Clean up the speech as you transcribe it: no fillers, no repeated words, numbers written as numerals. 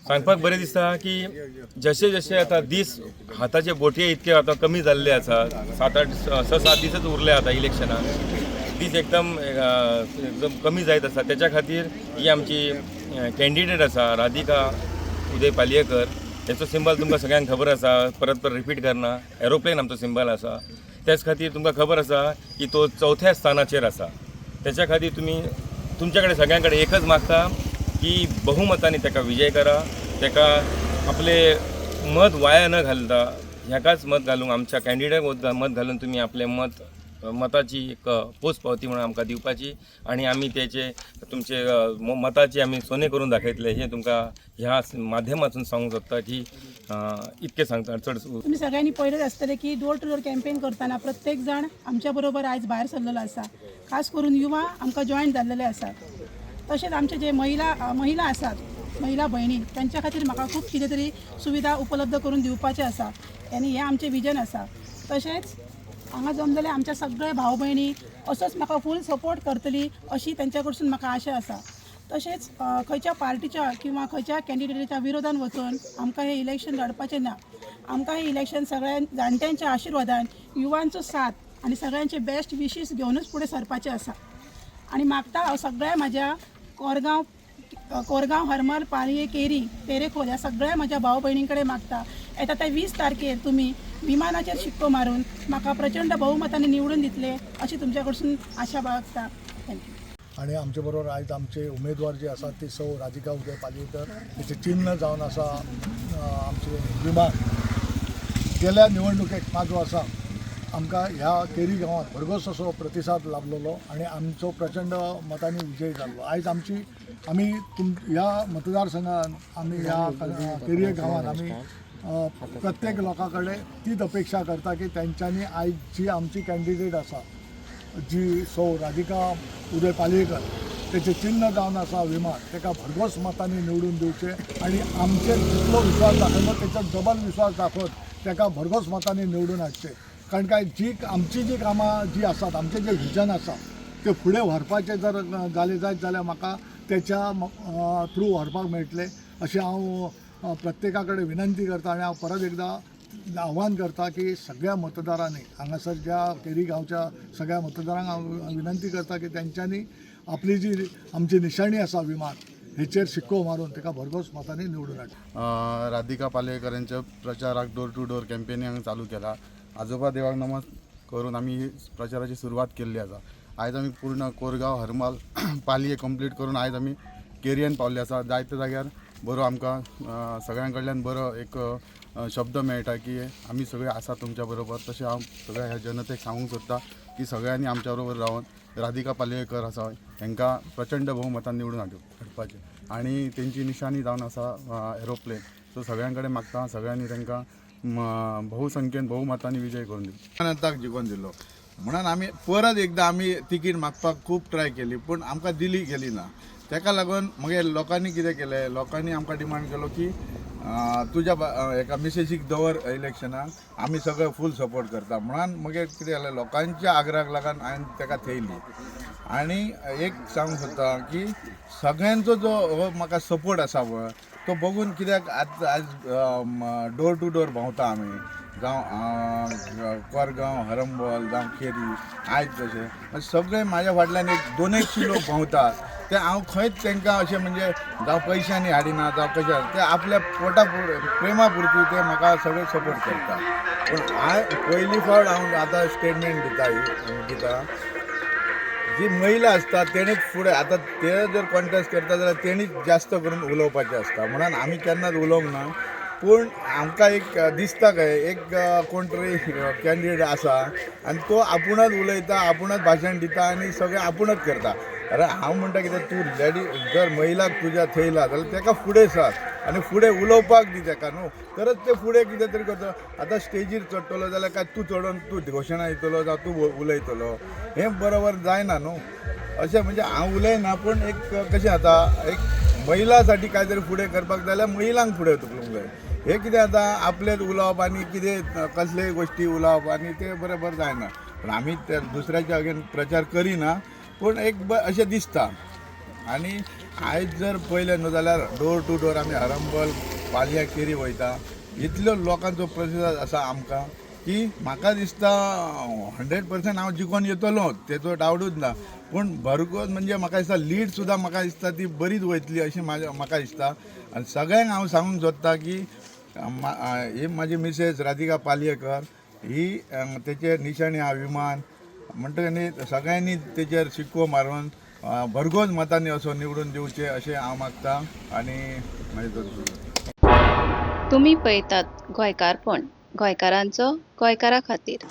सांगपाक बरें दिसता की जशे जशे आतां दीस हाताचे बोटये इतके आतां कमी जाल्ले आसा, 7-8 6-7 दिसच उरले आतां इलेक्शनाक, दीस एकदम एकदम कमी जायत आसा. तेच्या खातीर ही आमची कॅन्डिडेट आसा राधिका उदय पालयेकर, हेचो सिंबल तुमकां सगळ्यांक खबर आसा, परत परत रिपीट करना, एरोप्लेन आमचो सिंबल आसा. त्याच खातीर तुमकां खबर आसा की तो चवथ्या स्थानाचेर आसा. तेच्या खातीर तुमी तुमच्या कडेन सगळ्यां कडेन एकच मागता की बहुमतांनी ताका विजय करा, ताका आपले मत वाया न घालता ह्याकाच मत घालूंक आमच्या कॅन्डिडेट मत घालून तुमी आपलें मत मताची एक पोच पावती म्हणून आमकां दिवपाची आनी आमी तेचे तुमचे मताची आमी सोने करून दाखयतले हें तुमकां ह्या माध्यमातून सांगूंक सोदता की इतकें सांगता चड. तुमी सगळ्यांनी पळयलेंच आसतलें की डोर टू डोर कॅम्पेन करतना प्रत्येक जाण आमच्या बरोबर आयज भायर सरलेलो आसा. खास करून युवा आमकां जॉयन जाल्लेले आसात. तशेंच आमचे जे महिला महिला आसात, महिला भयणी, त्यांच्या खातीर म्हाका खूब कितें तरी सुविधा उपलब्ध करून दिवपाचें आसा आनी हें आमचें विजन आसा. तशेंच हांगा जमलेले आमच्या सगळे भाव भयणी असोच म्हाका फूल सपोर्ट करतली अशी तेंच्या कडसून म्हाका आशा आसा. तशेंच खंयच्या पार्टीच्या किंवा खंयच्या कॅन्डिडेटीच्या विरोधान वचून आमकां हें इलेक्शन लढपाचें ना. आमकां हें इलेक्शन सगळ्या जाणट्यांच्या आशिर्वादान, युवांचो साथ आनी सगळ्यांचे बेस्ट विशीस घेवनूच फुडें सरपाचें आसा. आनी मागता हांव सगळ्या म्हाज्या कोरगांव कोरगांव, हरमल, पालये, केरी, तेरेखोल ह्या सगळ्या म्हज्या भाव भयणीं कडेन मागता, येता त्या 20 तारखेर तुमी विमानाचेर शिक्को मारून म्हाका प्रचंड बहुमतांनी निवडून दितले अशी तुमच्या कडसून आशा बाळगता. Thank you. आनी आमचे बरोबर आयज आमचे उमेदवार जे आसात ते सौ राधिका उदय पालयेकर, तेचें चिन्न जावन आसा आमचें विमान. गेल्या निवडणुकेक 5 वर्सां आमकां ह्या केरी गांवांत भरघोस असो प्रतिसाद लाभलेलो आनी आमचो प्रचंड मतांनी विजय जाल्लो. आयज आमची आमी तुम ह्या मतदारसंघात आमी ह्या केरी गांवांत आमी प्रत्येक लोकां कडेन तीच अपेक्षा करता की तेंच्यांनी आयज जी आमची कॅन्डिडेट आसा, जी सौ राधिका उदय पालयेकर, तेचें चिन्न जावन आसा विमान, ताका भरघोस मतांनी निवडून दिवचें आनी आमचेर जितलो विश्वास दाखयलो तेचो डबल विश्वास दाखोवन ताका भरघोस मतांनी निवडून हाडचें. कारण काय जी आमची जी कामां जी आसात, आमचें जें विजन आसा तें फुडें व्हरपाचें जर जालें जायत जाल्यार म्हाका तेच्या थ्रू व्हरपाक मेळटलें अशें हांव प्रत्येका कडेन विनंती करता. आनी हांव परत एकदां आव्हान करता की सगळ्या मतदारांनी हांगासर ज्या केरी गांवच्या सगळ्या मतदारांक हांव विनंती करता की तेंच्यांनी आपली जी आमची निशाणी आसा विमान, हेचेर शिक्को मारून ताका भरघोस मतांनी निवडून हाडटा. राधिका पालयेकर यांच्या प्रचाराक डोर टू डोर कॅम्पेनिंग चालू केला. आजोबा देवाक नमस करून आमी ही प्रचाराची सुरवात केल्ली आसा. आयज आमी पूर्ण कोरगांव, हरमल, पालये कंप्लीट करून आयज आमी केरयेन पावल्ले आसा. जायत्या जाग्यार बरो आमकां सगळ्यां कडल्यान बरो एक शब्द मेळटा की आमी सगळे आसा तुमच्या बरोबर. तशें हांव सगळ्या ह्या जनतेक सांगूंक सोदता की सगळ्यांनी आमच्या बरोबर रावन राधिका पालयेकर आसा हांकां प्रचंड बहुमतान निवडून हाडपाचें आनी तेंची निशाणी जावन आसा एरोप्लेन. सो सगळ्यां कडेन मागता, सगळ्यांनी तांकां बहुसंख्येन बहुमतांनी विजय करून दिवचो. जनताक जिखोवन दिलो म्हणून आमी परत एकदां आमी तिकीट मागपाक खूब ट्राय केली, पूण आमकां दिली गेली ना. ताका लागून मागीर लोकांनी कितें केलें, लोकांनी आमकां डिमांड केलो की तुज्या हेका मिसेसीक दवर इलेक्शनाक, आमी सगळे फूल सपोर्ट करता म्हणून. मागीर कितें जालें, लोकांच्या आग्रहाक लागून हांवें ताका थेयली. आनी एक सांगूंक सोदता की सगळ्यांचो जो हो म्हाका सपोर्ट आसा पळय तो बघून, कित्याक आज आज डोर टू डोर भोंवता आमी, जावं कोरगांव, हरंबल, जावं केरी, आयज तशें सगळे म्हाज्या फाटल्यान एक 200 लोक भोंवतात. ते हांव खंयच तांकां अशें म्हणजे जावं पयशांनी हाडिना जावं कशें, ते आपल्या पोटा प्रेमा पुरती ते म्हाका सगळे सपोर्ट करता. पूण हांव पयली फावट हांव आतां स्टेटमेंट दिता दिता, जी महिला आसता तेणीच फुडें आतां ते जर कॉन्टेस्ट करता जाल्यार तेणीच जास्त करून उलोवपाचें आसता म्हणून आमी केन्नाच उलोवंक ना. पूण आमकां एक दिसता काय एक कोण तरी कॅन्डिडेट आसा आनी तो आपुणूच उलयता, आपुणूच भाशण दिता आनी सगळें आपुणूच करता. अरे हांव म्हणटा कितें, तूं लेडी जर महिलाक तुज्या थेयला जाल्यार ताका फुडें सर आनी फुडें उलोवपाक दी ताका न्हू, तरच ते फुडें कितें तरी करता. आतां स्टेजीर चडटलो जाल्यार काय तूं चडोन तूं घोशणा दितलो जावं तूं उलयतलो, हें बरोबर जायना न्हू. अशें म्हणजे हांव उलयना, पूण एक कशें आतां एक महिला साठी काय तरी फुडें करपाक जाय जाल्यार महिलांक फुडें धुकलूंक जाय. हें कितें आतां आपलेंच उलोवप आनी कितें कसलेय गोश्टी उलोवप आनी तें बरोबर जायना. पूण आमी ते दुसऱ्याच्या अगेन प्रचार करिना, पूण एक अशें दिसता. आनी आयज जर पळयलें न्हू जाल्यार डोर टू डोर आमी हरंबल पालया केरी वयता, इतलो लोकांचो प्रतिसाद आसा आमकां की म्हाका दिसता 100% हांव जिखोन येतलो, तेचो डावटूच ना. पूण भरघोस म्हणजे म्हाका दिसता लीड सुद्दां म्हाका दिसता ती बरीच वयतली अशें म्हाका दिसता. आनी सगळ्यांक हांव सांगूंक सोदता की ही म्हाजी मिसेस राधिका पालयेकर ही तेचेर निशाणी आहा विमान, म्हणटकीर न्ही सगळ्यांनी तेचेर शिक्को मारून भरघोस मतांनी असो निवडून दिवचे अशें हांव मागता. आनी मागीर तुमी पळयतात गोंयकारपण, गोंयकारांचो गोंयकारा खातीर.